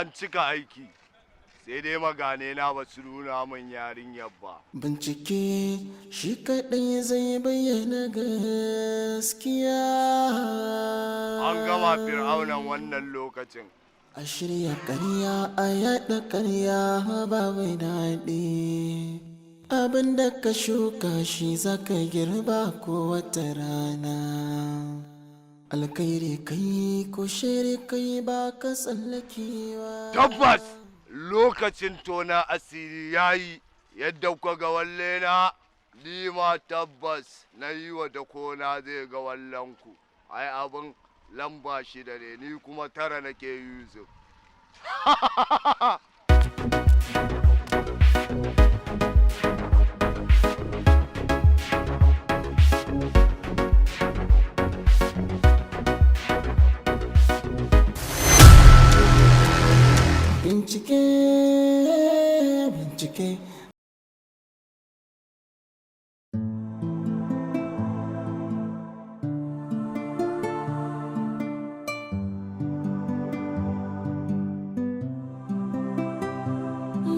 An cika aiki, sai dai magane na ba su nuna min yarinyar ba. Bincike shi kaɗai zai bayyana gaskiya. An gama fir'aunan wannan lokacin. A shirya ƙarya, a yaɗa ƙarya, babu daɗi. Abin da ka shuka shi zaka girba ko wata rana. Alkhairi kai ko shiri kai, ba ka tsallakewa. Tabbas lokacin tona asiri ya yi. Yadda kuka ga walle na, ni ma tabbas na yi wa dakona zai ga wallanku. Ai abin lamba 6 ne, ni kuma 9 nake yusuf. Bincike, bincike.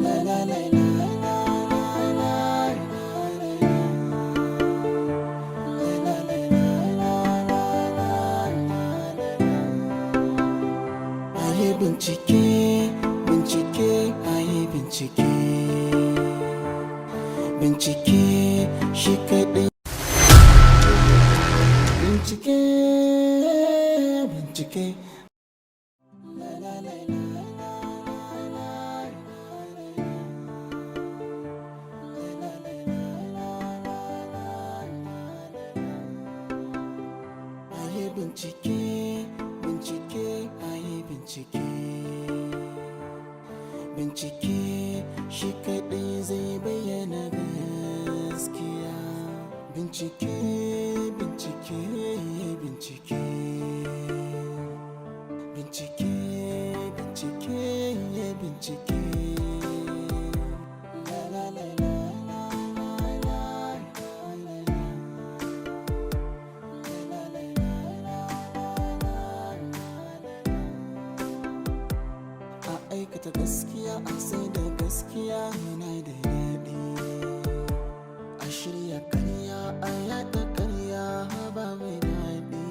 La la la la la la la. La la la la la la la. Ayi bincike, bincike, ayi bincike. Bincike shi kaɗai. Bincike, bincike. La la la la la la la. La la la la la la la. Ayi bincike, bincike, ayi bincike. Bincike shi kaɗai zai bayyana gaskiya. Bincike, bincike, bincike. Bincike, bincike, bincike. La la la la la la la la. La la la la la la. A aikata gaskiya, a sai da gaskiya, yana da daɗi. A shirya karya, a yaɗa karya, ba mai daɗi.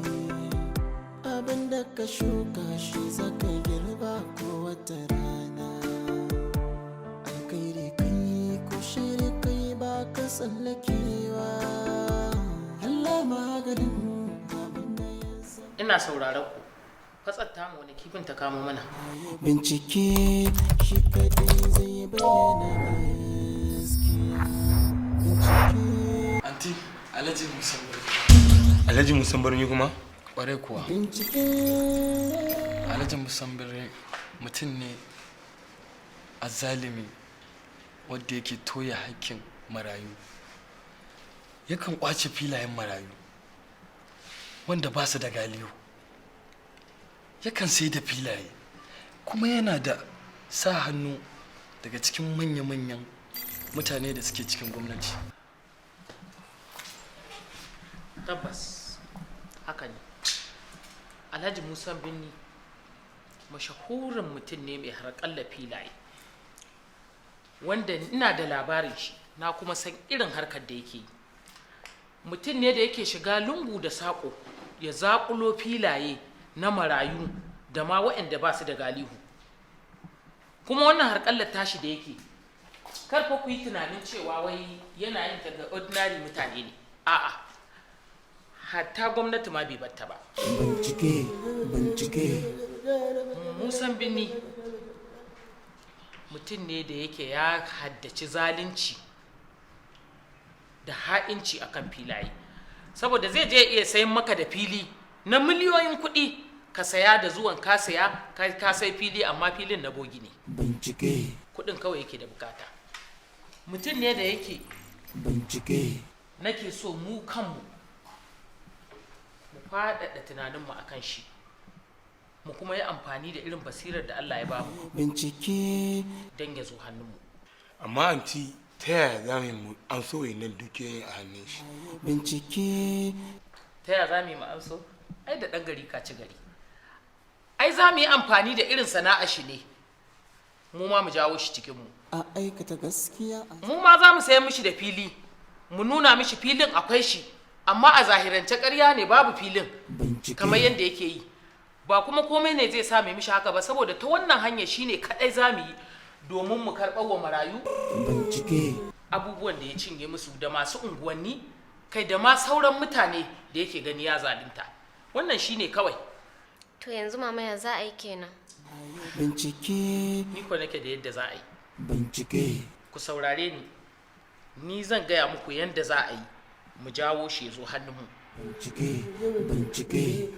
Abinda ka shuka shi zaka girba ko wata rana. Alkhairi kai ko shiri kai, ba ka tsallakewa. Allah maganin abin da ya zama. Ina sauraron ku. Fatsar tamu, wani kifin ta kamo mana? Bincike shi kaɗai zai bayyana gaskiya. Bincike. Anti, Alhaji Musa Birni. Alhaji Musan Birni kuma? Kwarai kuwa. Bincike. Alhaji Musan Birni mutum ne azalimi wadda yake toya hakkin marayu. Yakan kwace filayen marayu wanda ba su da galihu. Yakan sai da filaye, kuma yana da sa hannu daga cikin manya-manyan mutane da suke cikin gwamnati. Tabbas haka ne. Alhaji Musa Binni mashahurin mutum ne mai harƙalla filaye, wanda ina da labarin shi, na kuma san irin harkar da yake yi. Mutum ne da yake shiga lungu da saƙo ya zaƙulo filaye na marayu da ma waɗanda ba su da galihu. Kuma wannan harƙallar tashi da yake, karfa ku yi tunanin cewa wai yana yin ta ga ordinary mutane ne. A'a, hatta gwamnati ma bai batta ba. Bincike, bincike. Musan Binni mutum ne da yake ya haddaci zalunci da ha'inci akan filaye, saboda zai je iya sayan maka da fili na miliyoyin kuɗi, ka saya, da zuwan ka saya, ka sai fili, amma filin na bogi ne. Bincike. Kuɗin kawai yake da bukata. Mutum ne da yake Bincike. nake so mu kanmu mu faɗaɗa tunaninmu a kan shi, mu kuma yi amfani da irin basirar da Allah ya bamu Bincike. don ya zo hannunmu. Amma anti, ta yaya za mu yi mu an so nan dukiyoyin a hannun shi? Bincike. Ta yaya za mu yi mu amso? Ai da ɗan gari ka ci gari. Ai za mu yi amfani da irin sana'a shi ne. Mu ma mu jawo shi cikin mu. A aikata gaskiya a Mu ma za mu sayar mishi da fili, mu nuna mishi filin akwai shi, amma a zahirance ƙarya ne, babu filin. Bincike. Kamar yadda yake yi. Ba kuma komai ne zai sa mu mishi haka ba, saboda ta wannan hanyar shine kadai za mu yi domin mu karɓar wa marayu Bincike. abubuwan da ya cinye musu, da masu unguwanni, kai da ma sauran mutane da yake gani ya zalunta. Wannan shine kawai. To yanzu mama ya za a yi kenan? Bincike. Ni ko nake da yadda za a yi. Bincike. Ku saurare ni, ni zan gaya muku yadda za a yi mu jawo shi ya zo hannunmu. Bincike. Bincike.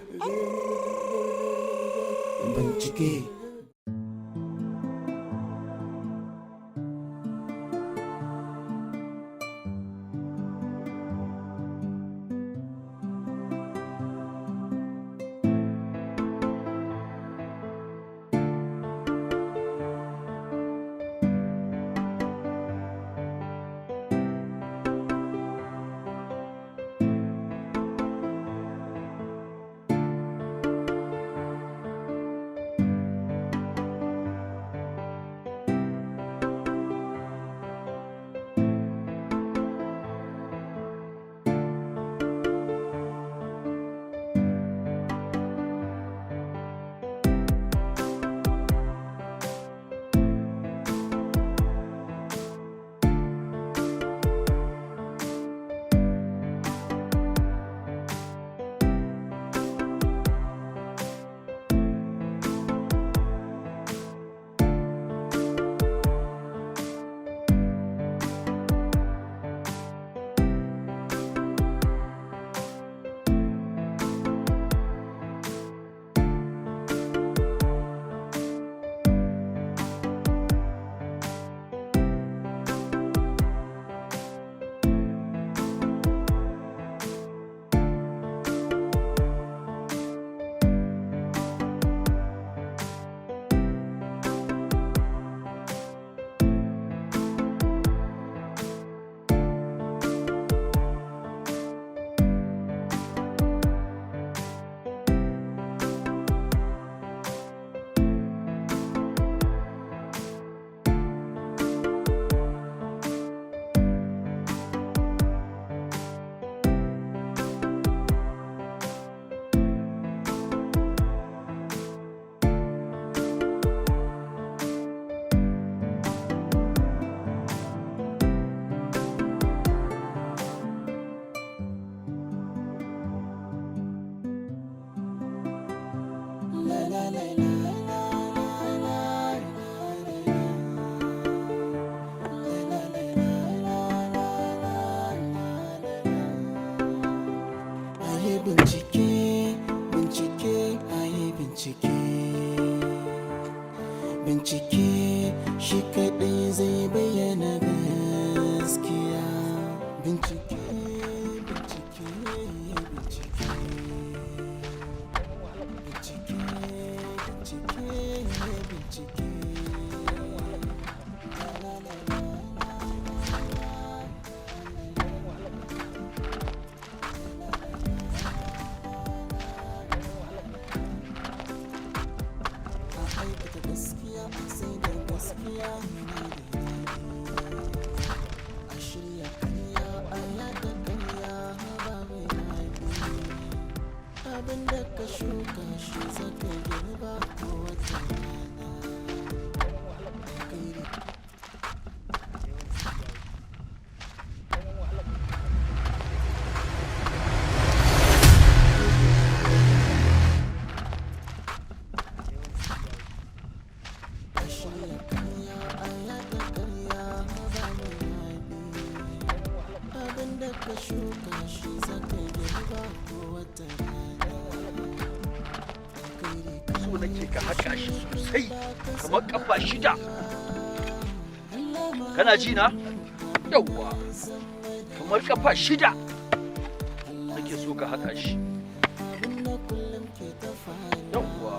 Bincike. Ayi bincike, bincike, ayi bincike. Bincike shi kaɗai zai bayyana gaskiya. Bincike, bincike, bincike. Bincike, bincike, bincike. La, la, la, la. A aikata gaskiya sai da gaskiya na da daɗi. A shirya karya a yada karya ba mai daɗi. Abin da ka shuka shi zaka girba ko wata rana. Kai da A shirya karya a yada karya ba mai daɗi. Abin da ka shuka shi zaka girba ko wata rana. Kai da So nake ka haƙa shi sosai kamar kafa 6. Kana ji na? Yawwa, kamar kafa 6 nake so ka haƙa shi. Abin da kullum ke ta faruwa. Yawwa.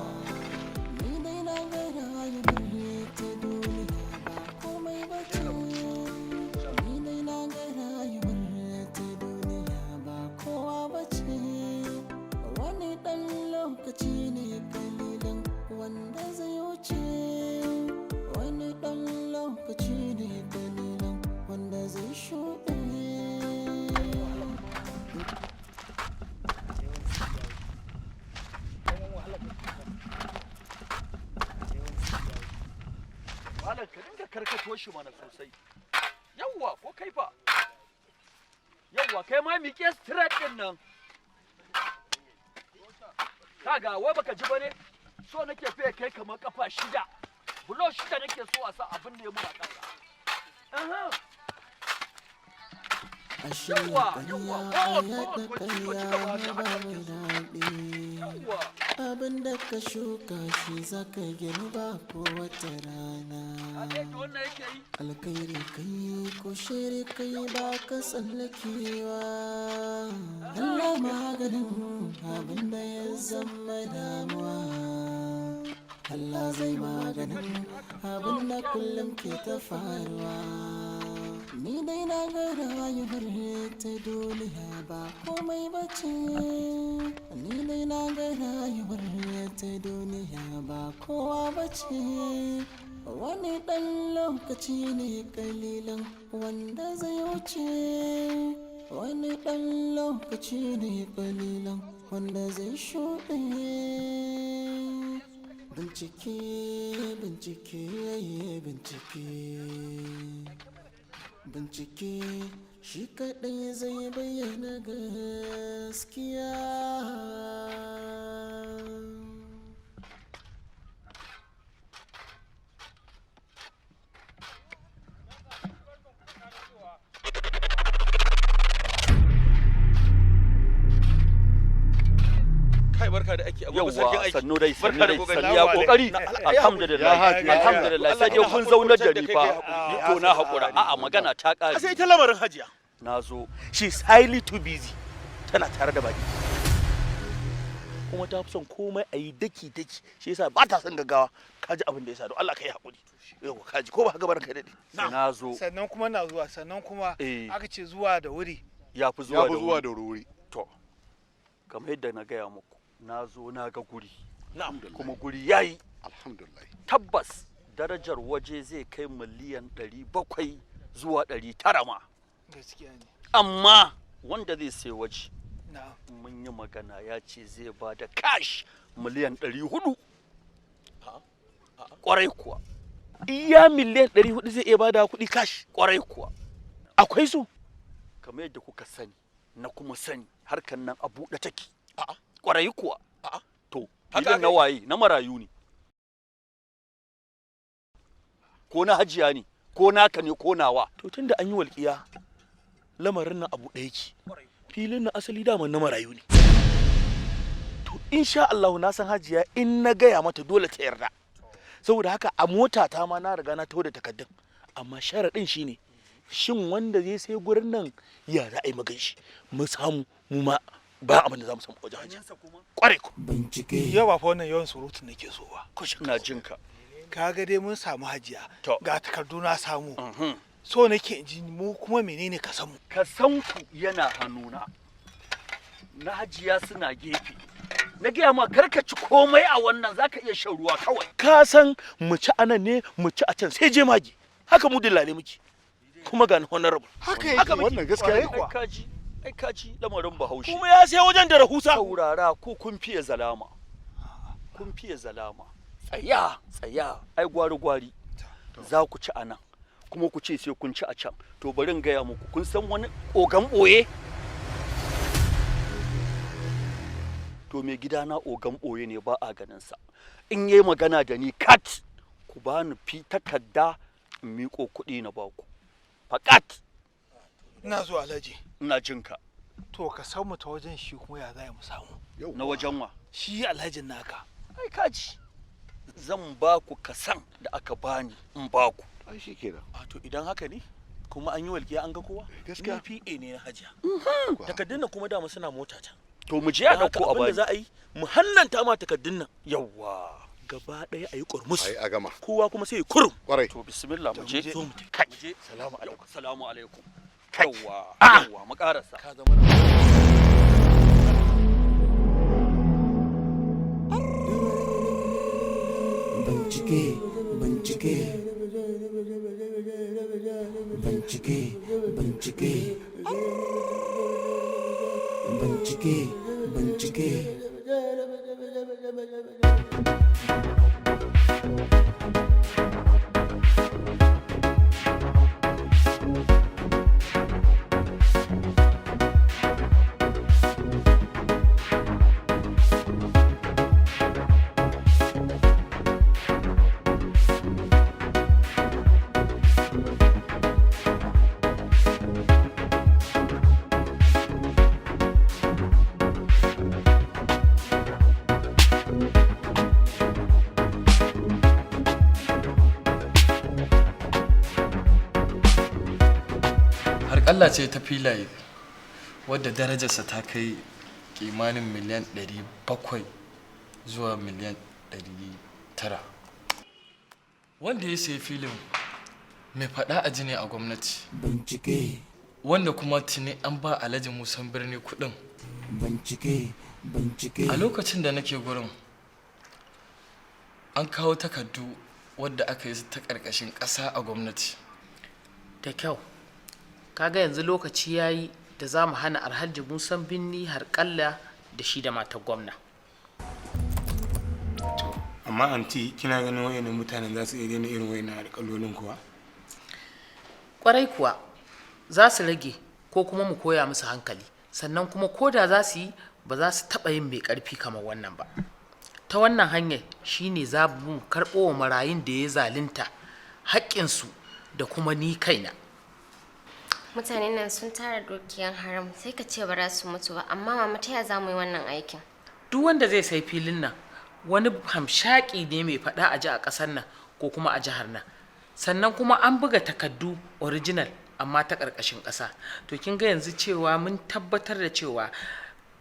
Ni dai na ga rayuwar ta duniya ba komai ba ce. Ni dai na ga rayuwar ta duniya ba kowa ba ce. Wani ɗan lokaci ne kalilan wanda zai wuce. Wani shi mana sosai. Yawwa, ko kai fa? Yawwa, kai ma miƙe straight din nan. Kaga, wai baka ji bane? So nake fiye kai kamar kafa shida. Bulo shida nake so a sa abin da ya muna ƙasa. Aha. A shirya Yawwa, ƙarya yawwa, a forward, yaɗa forward, ko ci ƙarya gaba haka, ba haka mai ake so. daɗi. Yawwa. Abin da ka shuka shi zaka girba ko wata rana. Kaga yadda wannan yake yi? Alkhairi kai ko shiri kai ba ka tsallakewa. Allah maganin abin da ya zama damuwa. Allah zai maganin abin da kullum ke ta faruwa. Ni dai na ga rayuwar ta duniya ba komai ba ce. Ni dai na ga rayuwar ta duniya ba kowa ba ce. Wani ɗan lokaci ne kalilan wanda zai wuce. Wani ɗan lokaci ne kalilan wanda zai shuɗe. Bincike, bincike, bincike. Bincike shi kaɗai zai bayyana gaskiya. Kai, barka da aiki, agogo sarkin Yawwa, aiki. Sannu dai, sannu Barka da dai, kokari. sannu ya kokari. Alhamdulillah, alhamdulillah, sai dai kun zaunar da ni fa. To na hakura. A'a, magana ta Sai kare. ita lamarin hajiya. Na zo. She's highly too busy. Tana tare da baki. Kuma ta fi son komai a yi daki daki. Shi yasa ba ta son gaggawa. Ka ji abin da yasa, don Allah ka yi hakuri. Yawwa, ka ji ko ba haka barka daɗe. Na zo. Sannan kuma na zuwa, sannan kuma Eh. aka ce zuwa da wuri. Ya fi zuwa Ya da fi zuwa wuri. da wuri. To, kamar yadda na gaya muku, na zo na ga guri. Na'am. Kuma guri yayi. Alhamdulillah. Tabbas darajar waje zai kai miliyan 700 zuwa 900 ma. Gaskiya ne. Amma wanda zai sai waje, Na'am. mun yi magana, ya ce zai ba da cash miliyan 400. Kwarai kuwa. Iya miliyan 400 zai iya bada kuɗi cash? Kwarai kuwa. Akwai su? Kamar yadda kuka sani, na kuma sani, harkan nan a buɗe take. Kwarai kuwa. To, Haka filin na aka yi? waye? Na marayu ne. Ko na hajiya ne, ko naka ne, ko nawa? To tunda an yi walƙiya, lamarin nan abu ɗaya yake. Filin nan asali dama na marayu ne. To insha Allah na san hajiya, in na gaya mata dole ta yarda. Saboda haka a mota ta ma na riga na taho da takaddun. Amma sharaɗin shine, shin wanda zai sai gurin nan ya za a yi magan shi mu samu mu ma ba abin da za mu samu wajen hajiya. Kwarai ko. Bincike. Yau ba fa wannan yawan surutun nake so ba. Ina jin ka. Kaga dai mun samu hajiya. To. Ga takardu na samu. So nake in ji mu kuma menene ka samu. Ka san ku yana hannuna. Na hajiya suna gefe. Na gaya ma karka ci komai a wannan, zaka iya shan ruwa kawai. Ka san mu ci anan ne, mu ci a can, sai je magi. Haka mu dillale muke. Kuma ga honorable. Haka Haka muke. Wannan gaskiya Ai ne. kaji, ai kaji lamarin Bahaushe. Kuma ya sai wajen da rahusa. Saurara, ko kun fiye zalama. Kun fiye zalama. Tsaya, tsaya, ai gwari gwari. Za ku ci a nan, kuma ku ce sai kun ci a can. To bari in gaya muku, kun san wani ogan ɓoye? To mai gidana ogan ɓoye ne, ba a ganin sa. In yayi magana da ni kat, ku bani fi takarda in miƙo kuɗi na baku. Fakat. Ina zuwa, Alhaji. Ina jin ka. To ka san mu ta wajen shi kuma ya za mu samu. Na wajen wa? Shi alhajin naka. Ai kaji. Zan ba ku kasan da aka bani in ba ku. Ai shi kenan. A to idan haka ne kuma an yi walƙiya an ga kowa. Gaskiya. Ni PA ne na hajiya. Takaddun nan kuma dama suna mota ta. To mu je a Don haka ɗauko a abin da bani. za a yi, mu hannanta ma takaddun nan. Yawwa. Gaba ɗaya a yi ƙurmus. Ai a gama. Kowa kuma sai ya kurum. Kwarai. To bismillah, mu je. Zo mu tafi. Mu je. Salamu alaikum. Salamu alaikum. Yawwa. Yawwa, mu karasa. Ka zama na. Bincike, bincike. Bincike, bincike. Bincike, bincike. Harƙalla ce ta filaye wadda darajarsa ta kai kimanin miliyan 700 zuwa miliyan 900. Wanda ya sayi filin mai faɗa a ji ne a gwamnati. Bincike. Wanda kuma tuni an ba Alhaji Musan Birni kuɗin. Bincike, bincike. A lokacin da nake gurin, an kawo takardu wadda aka yi ta ƙarƙashin ƙasa a gwamnati. Da kyau. Kaga yanzu lokaci ya yi da za mu hana Alhaji Musan Binni harƙalla da shi da matar gwamna. Amma anti, kina ganin wayannan mutanen za su iya daina irin wayannan alƙalolin kuwa? Kwarai kuwa za su rage, ko kuma mu koya musu hankali. Sannan kuma ko da za su yi, ba za su taɓa yin mai ƙarfi kamar wannan ba. Ta wannan hanyar shine za mu karɓo wa marayun da ya zalunta haƙƙinsu da kuma ni kaina. Mutanen nan sun tara dukiyan haram sai ka ce ba za su mutu ba, amma mama, ta ya za mu yi wannan aikin? Duk wanda zai sai filin nan wani hamshaki ne mai faɗa a ji a ƙasar nan ko kuma a jihar nan. Sannan kuma an buga takardu original amma ta ƙarƙashin ƙasa. To kin ga yanzu cewa mun tabbatar da cewa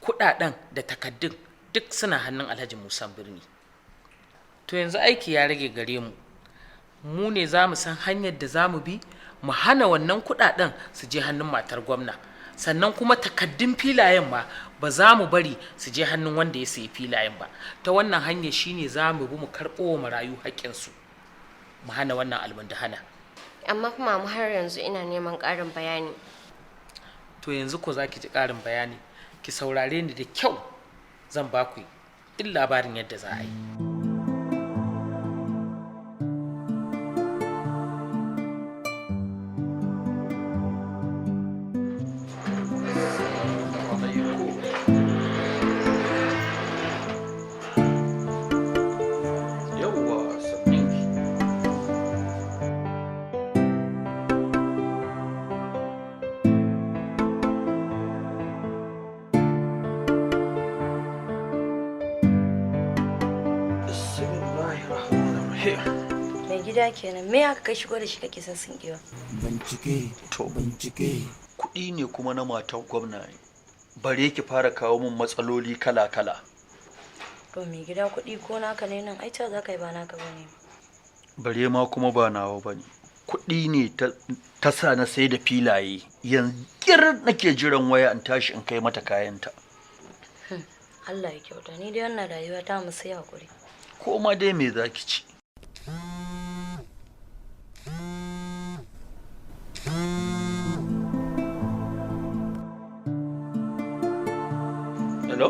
kuɗaɗen da takaddun duk suna hannun Alhaji Musa Birni. To yanzu aiki ya rage gare mu. Mu ne za mu san hanyar da za mu bi mu hana wannan kuɗaɗen su je hannun matar gwamna. Sannan kuma takaddun filayen ma ba za mu bari su je hannun wanda ya sayi filayen ba. Ta wannan hanyar shine za mu bi mu karɓo wa marayu haƙƙinsu, mu hana wannan almundahana. Amma fa mama, har yanzu ina neman ƙarin bayani. To yanzu ko za ki ji ƙarin bayani. Ki saurare ni da kyau, zan ba ku duk labarin yadda za a yi. Yawwa, sannin. Mai gida kenan, me aka kai shigo da shi kake son sinkewa? Bincike, To. bincike. Kuɗi ne kuma na matar gwamna ne. Bare ki fara kawo min matsaloli kala-kala. To mai gida, kuɗi ko naka ne nan, ai cewa za ka yi ba naka bane. Bare ma kuma ba nawa ba ne. Kuɗi ne ta sa na sai da filaye. Yanzu nake jiran waya in tashi in kai mata kayanta. Allah ya kyauta, ni dai wannan rayuwa ta mu sai hakuri. Ko ma dai me za ki ci? Hello?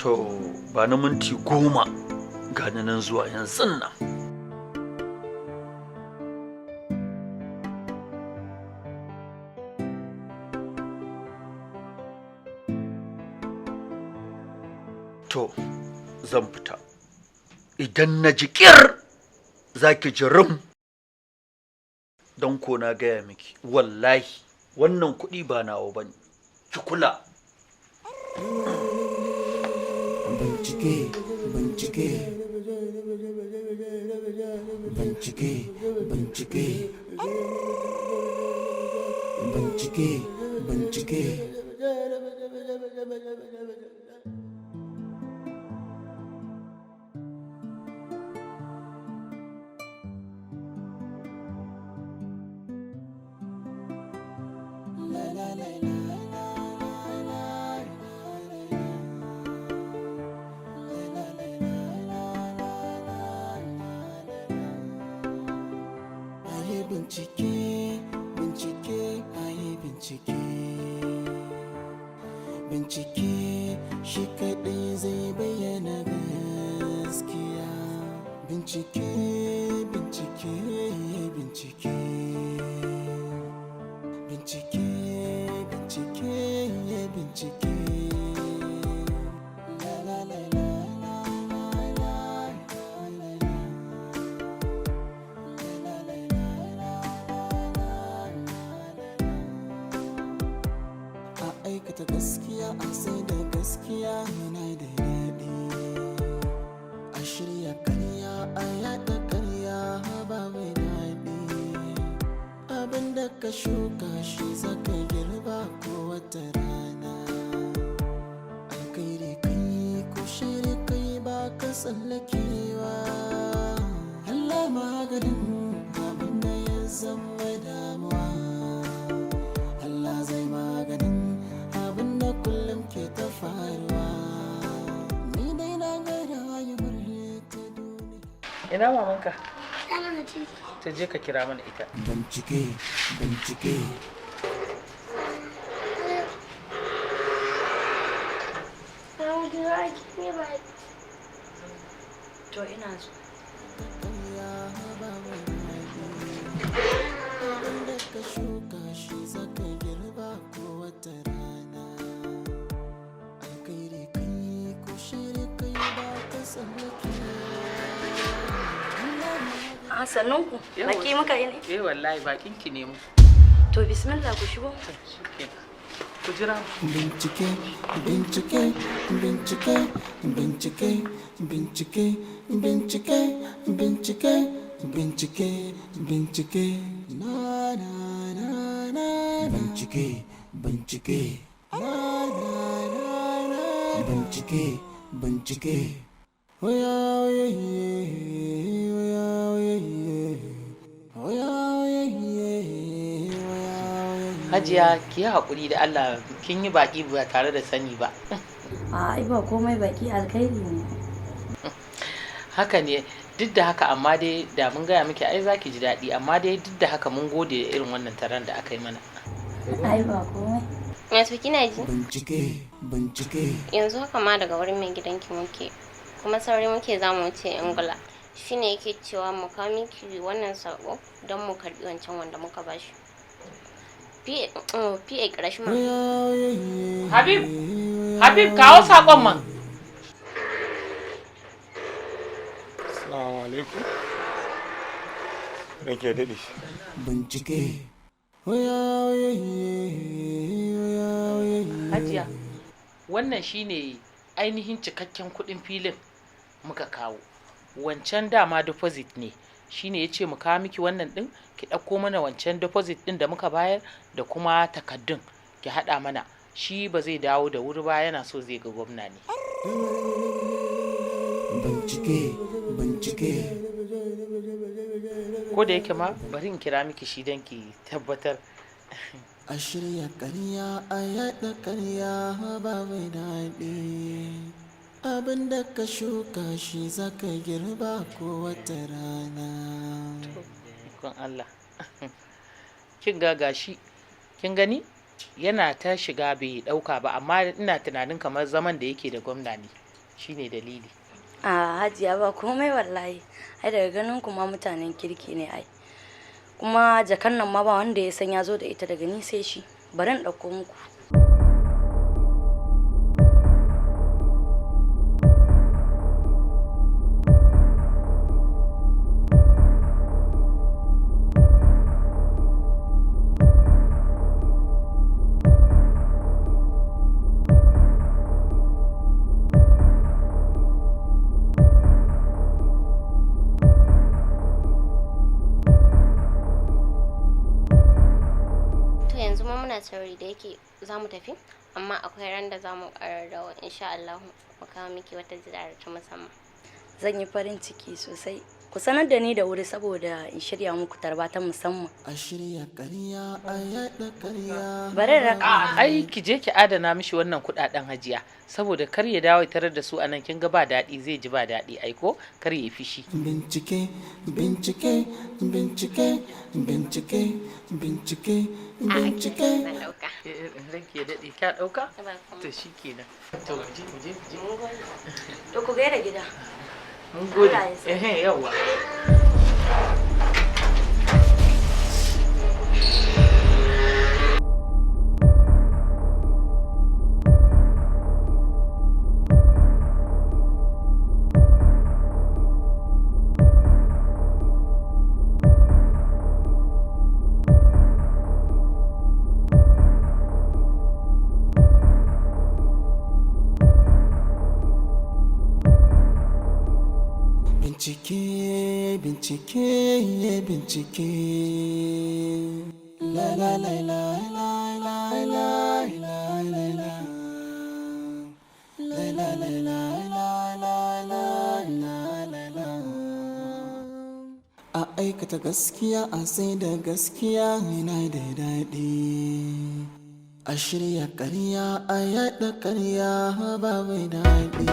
To, ba na minti 10, gani nan zuwa yanzu nan. To, zan fita. Idan na ji ƙir, za ki ji rum. Don ko na gaya miki, wallahi, wannan kuɗi ba nawa ba ne. Ki kula. Bincike, bincike. Bincike, bincike. Bincike, bincike. Ayi bincike, bincike, ayi bincike. Bincike shi kaɗai zai bayyana gaskiya. Bincike, bincike, bincike. Bincike, bincike, bincike. La la la la la la la la. A aikata gaskiya, a sai da gaskiya yana da daɗi. A shirya karya, a yaɗa karya ba mai. ka shuka shi zaka girba ko wata rana. Alkhairi kai ko shiri kai ba ka tsallakewa. Allah maganin abin da ya zama damuwa. Allah zai maganin abin da kullum ke ta faruwa. Ni dai na ga rayuwar ta duniya. Ina mamanka? Ta je ka kira mana ita. Bincike, bincike. To ina so. Abin da ka shuka shi zaka girba ko wata rana. Alkhairi kai ko shiri kai ba ka tsallakewa. A sannun ku. Baki muka yi ne? Eh wallahi, bakin ki ne mu. To bismillah, ku shigo. Shikenan. Ku jira mu. Bincike, bincike, bincike, bincike, bincike, bincike, bincike, bincike, bincike. Na na na na. Bincike, bincike. Na na na na. Bincike, bincike. Oya oya oya oya oya oya oya oya. Hajiya, ki yi haƙuri da Allah, kin yi baƙi ba tare da sani ba. A ai ba komai, baki alkhairi ne. Haka ne, duk da haka amma dai da mun gaya miki ai zaki ji daɗi, amma dai duk da haka mun gode da irin wannan taron da aka yi mana. Ai ba komai. Wato kina ji? Bincike, bincike. Yanzu haka ma daga wurin mai gidanki muke. Kuma sauri muke, za mu wuce Ingila. Shine yake cewa mu kawo miki wannan sako don mu karbi wancan wanda muka bashi. PA kirashi ma. Habib, Habib, kawo saƙon man. Assalamu alaikum. Ranke daɗe. Bincike. Oya oya oya oya. Hajiya, wannan shine ainihin cikakken kuɗin filin muka kawo. Wancan dama deposit ne. Shine ya ce mu kawo miki wannan ɗin, ki ɗauko mana wancan deposit ɗin da muka bayar da kuma takaddun ki haɗa mana. Shi ba zai dawo da wuri ba, yana so zai ga gwamna ne. Bincike, bincike. Ko da yake ma bari in kira miki shi don ki tabbatar. A shirya karya a yaɗa karya ba mai daɗi. Abin da ka shuka shi zaka girba ko wata rana. Ikon Allah. Kin ga gashi, kin gani? Yana ta shiga bai ɗauka ba, amma ina tunanin kamar zaman da yake da gwamna ne. Shine dalili. A hajiya, ba komai wallahi. Ai daga ganin kuma mutanen kirki ne ai. Kuma jakan nan ma ba wanda ya san ya zo da ita daga ni sai shi. Bari in ɗauko muku. To yanzu ma muna sauri da yake za mu tafi, amma akwai ran da za mu ƙara dawo insha Allah mu kawo miki wata ziyara ta musamman. Zan yi farin ciki sosai. Ku sanar da ni da wuri saboda in shirya muku tarba ta musamman. A shirya karya a yaɗa karya. Bari in raka. Ai ki je ki adana mishi wannan kuɗaɗen, hajiya, saboda kar ya dawo ya tarar da su anan, kin ga ba daɗi, zai ji ba daɗi ai ko kar ya yi fishi. Bincike, bincike, bincike, bincike, bincike, bincike. Zan ɗauka. Ranki ya daɗe, ka ɗauka? Ba komai. To shikenan. To mu je, mu je, mu je. To ku gaida gida. Mun gode. Allah ya sa. Ehe, yawwa. Bincike, bincike, bincike. La la la la la la la la la la. La la la la la la la la la la. A aikata gaskiya a sai da gaskiya yana da daɗi. A shirya ƙarya a yaɗa ƙarya babu daɗi.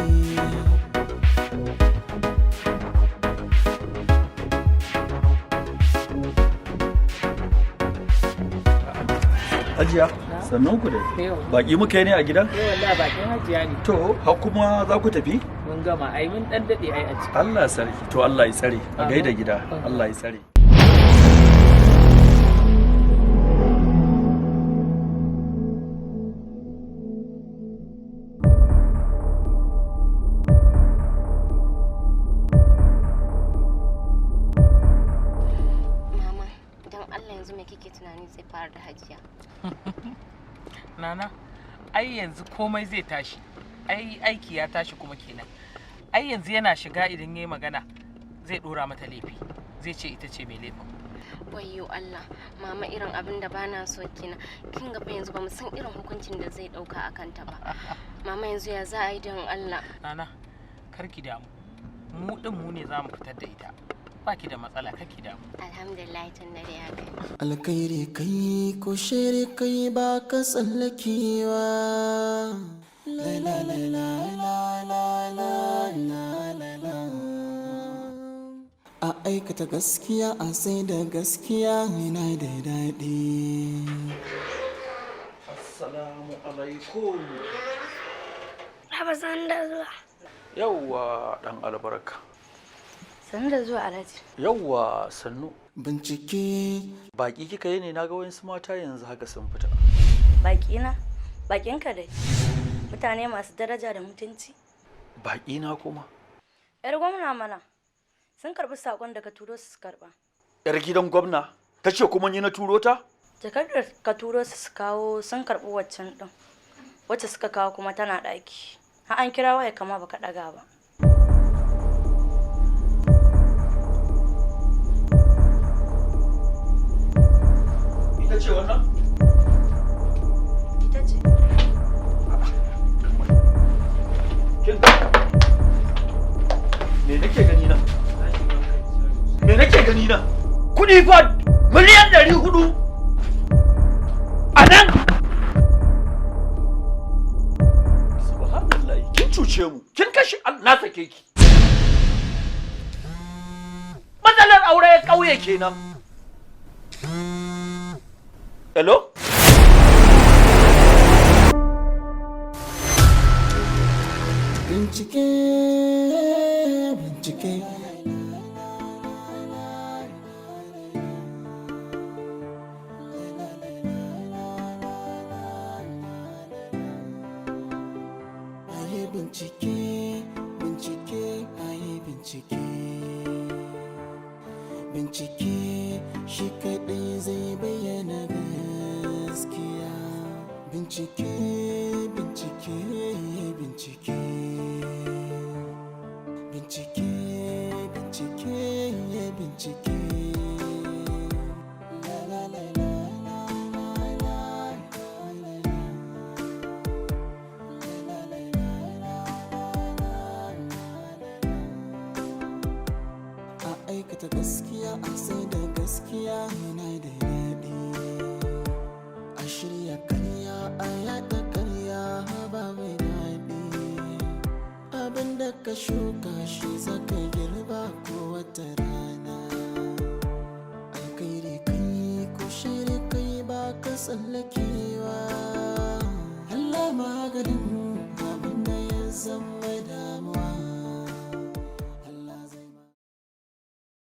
Hajiya, sannan ku dai. Baki muka yi ne a gidan? Eh, wallahi bakin hajiya ne. To, har kuma za ku tafi? Mun gama ai, mun dan dade ai a ciki. Allah sarki, to Allah ya tsare, a gaida gida, Allah ya tsare. Mama, don Allah yanzu me kike tunani zai faru da hajiya? Nana, ai yanzu komai zai tashi. Ai aiki ya tashi kuma kenan. Ai yanzu yana shiga, idan yayi magana zai dora mata laifi. Zai ce ita ce mai laifin. Wayyo Allah, mama, irin abin da bana so kenan. Kin ga fa yanzu bamu san irin hukuncin da zai dauka a kanta ba. Mama, yanzu ya za a yi don Allah? Nana, kar ki damu. Mu din mu ne za mu fitar da ita. Ba ki da matsala, kar ki damu. Alhamdulillah, tun dare haka. Alkhairi kai ko shiri kai ba ka tsallakewa. La la la la la la la la la la. A aikata gaskiya a sai da gaskiya yana da daɗi. Assalamu alaikum. Baba, san da zuwa. Yawwa, dan albarka. Sannu da zuwa, Alhaji. Yawwa, sannu. Bincike. Baki kika yi ne? Naga wayansu mata yanzu haka sun fita. Baki na? Bakinka dai. Mutane masu daraja da mutunci. Baki na kuma? Yar gwamna mana. Sun karbi sakon da ka turo su su karba. Yar gidan gwamna? Ta ce kuma ni na turo ta? Jakar da ka turo su su kawo, sun karbi waccan din. Wacce suka kawo kuma tana ɗaki. Har an kira waya kama baka ɗaga ba. Ita ce wannan? Ita ce. Kin me nake gani nan? Me nake gani nan? Kuɗi fa 400,000,000 a nan? Subhanallah, kin cuce mu, kin kashe na sake ki. Matsalar aure ƙauye kenan. Hello? Bincike, bincike. Ayi bincike, bincike, ayi bincike. Bincike shi kaɗai zai bayyana gaskiya. Bincike, bincike, bincike. Bincike, bincike, bincike. La la la la la la la la. A aikata gaskiya a sai da gaskiya yana da daɗi. A shirya karya a yaɗa karya babu daɗi. Abinda ka shuka shi zaka girba ko wata rana. Alkhairi kai ko shiri kai ba ka tsallakewa. Allah maganin abinda ya zama.